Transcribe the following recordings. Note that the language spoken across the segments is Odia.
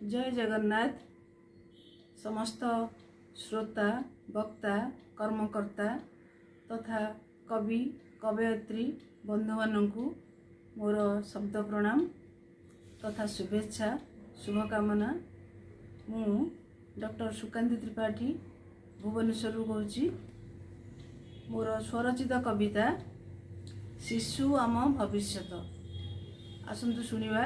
ଜୟ ଜଗନ୍ନାଥ। ସମସ୍ତ ଶ୍ରୋତା, ବକ୍ତା, କର୍ମକର୍ତ୍ତା ତଥା କବି କବୟିତ୍ରୀ ବନ୍ଧୁମାନଙ୍କୁ ମୋର ଶବ୍ଦ ପ୍ରଣାମ ତଥା ଶୁଭେଚ୍ଛା, ଶୁଭକାମନା। ମୁଁ ଡକ୍ଟର ସୁକାନ୍ତି ତ୍ରିପାଠୀ ଭୁବନେଶ୍ୱରରୁ କହୁଛି। ମୋର ସ୍ୱରଚିତ କବିତା "ଶିଶୁ ଆମ ଭବିଷ୍ୟତ"। ଆସନ୍ତୁ ଶୁଣିବା।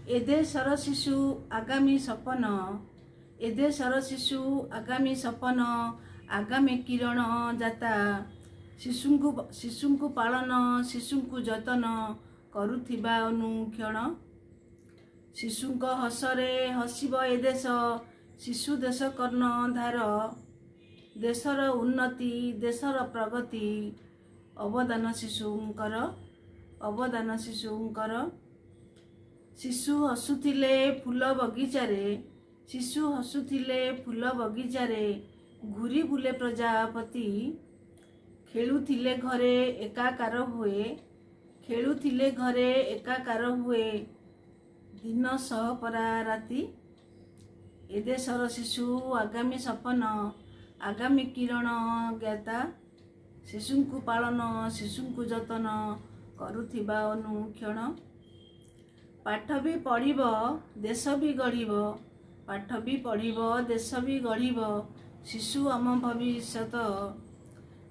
ଏ ଦେଶର ଶିଶୁ ଆଗାମୀ ସପନ, ଏ ଦେଶର ଶିଶୁ ଆଗାମୀ ସପନ, ଆଗାମୀ କିରଣ ଯାତା। ଶିଶୁଙ୍କୁ ଶିଶୁଙ୍କୁ ପାଳନ, ଶିଶୁଙ୍କୁ ଯତନ କରୁଥିବା ଅନୁକ୍ଷଣ। ଶିଶୁଙ୍କ ହସରେ ହସିବ ଏ ଦେଶ, ଶିଶୁ ଦେଶ କର୍ଣ୍ଣଧାର। ଦେଶର ଉନ୍ନତି, ଦେଶର ପ୍ରଗତି, ଅବଦାନ ଶିଶୁଙ୍କର, ଅବଦାନ ଶିଶୁଙ୍କର। ଶିଶୁ ହସୁଥିଲେ ଫୁଲ ବଗିଚାରେ, ଶିଶୁ ହସୁଥିଲେ ଫୁଲ ବଗିଚାରେ, ଘୁରି ବୁଲେ ପ୍ରଜାପତି। ଖେଳୁଥିଲେ ଘରେ ଏକାକାର ହୁଏ, ଖେଳୁଥିଲେ ଘରେ ଏକାକାର ହୁଏ, ଦିନ ସହ ପରା ରାତି। ଏ ଦେଶର ଶିଶୁ ଆଗାମୀ ସପନ, ଆଗାମୀ କିରଣ ଜ୍ଞାତା। ଶିଶୁଙ୍କୁ ପାଳନ, ଶିଶୁଙ୍କୁ ଯତନ କରୁଥିବା ଅନୁକ୍ଷଣ। ପାଠ ବି ପଢ଼ିବ, ଦେଶ ବି ଗଢ଼ିବ, ପାଠ ବି ପଢ଼ିବ, ଦେଶ ବି ଗଢ଼ିବ, ଶିଶୁ ଆମ ଭବିଷ୍ୟତ।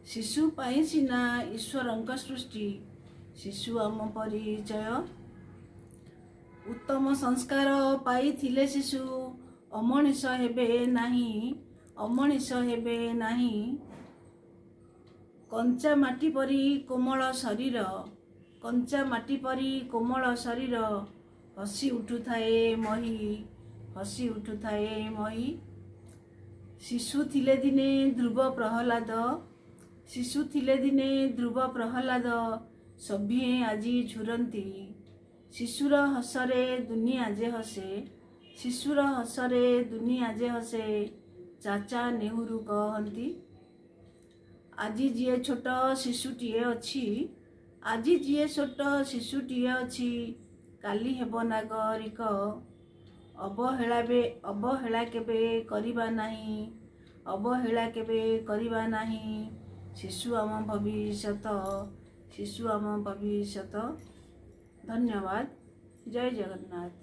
ଶିଶୁ ପାଇଁ ସିନା ଈଶ୍ୱରଙ୍କ ସୃଷ୍ଟି, ଶିଶୁ ଆମ ପରିଚୟ। ଉତ୍ତମ ସଂସ୍କାର ପାଇଥିଲେ ଶିଶୁ ଅମଣିଷ ହେବେ ନାହିଁ, ଅମଣିଷ ହେବେ ନାହିଁ। କଞ୍ଚା ମାଟି ପରି କୋମଳ ଶରୀର, କଞ୍ଚା ମାଟି ପରି କୋମଳ ଶରୀର, ହସି ଉଠୁଥାଏ ମହି, ହସି ଉଠୁଥାଏ ମହି। ଶିଶୁ ଥିଲେ ଦିନେ ଧ୍ରୁବ ପ୍ରହ୍ଲାଦ, ଶିଶୁ ଥିଲେ ଦିନେ ଧ୍ରୁବ ପ୍ରହ୍ଲାଦ, ସଭିଏଁ ଆଜି ଝୁରନ୍ତି। ଶିଶୁର ହସରେ ଦୁନିଆ ଯେ ହସେ, ଶିଶୁର ହସରେ ଦୁନିଆ ଯେ ହସେ, ଚାଚା ନେହେରୁ କହନ୍ତି। ଆଜି ଯିଏ ଛୋଟ ଶିଶୁଟିଏ ଅଛି, ଆଜି ଯିଏ ଛୋଟ ଶିଶୁଟିଏ ଅଛି, କାଲି ହେବ ନାଗରିକ। ଅବହେଳା କେବେ କରିବା ନାହିଁ, ଅବହେଳା କେବେ କରିବା ନାହିଁ, ଶିଶୁ ଆମ ଭବିଷ୍ୟତ, ଶିଶୁ ଆମ ଭବିଷ୍ୟତ। ଧନ୍ୟବାଦ। ଜୟ ଜଗନ୍ନାଥ।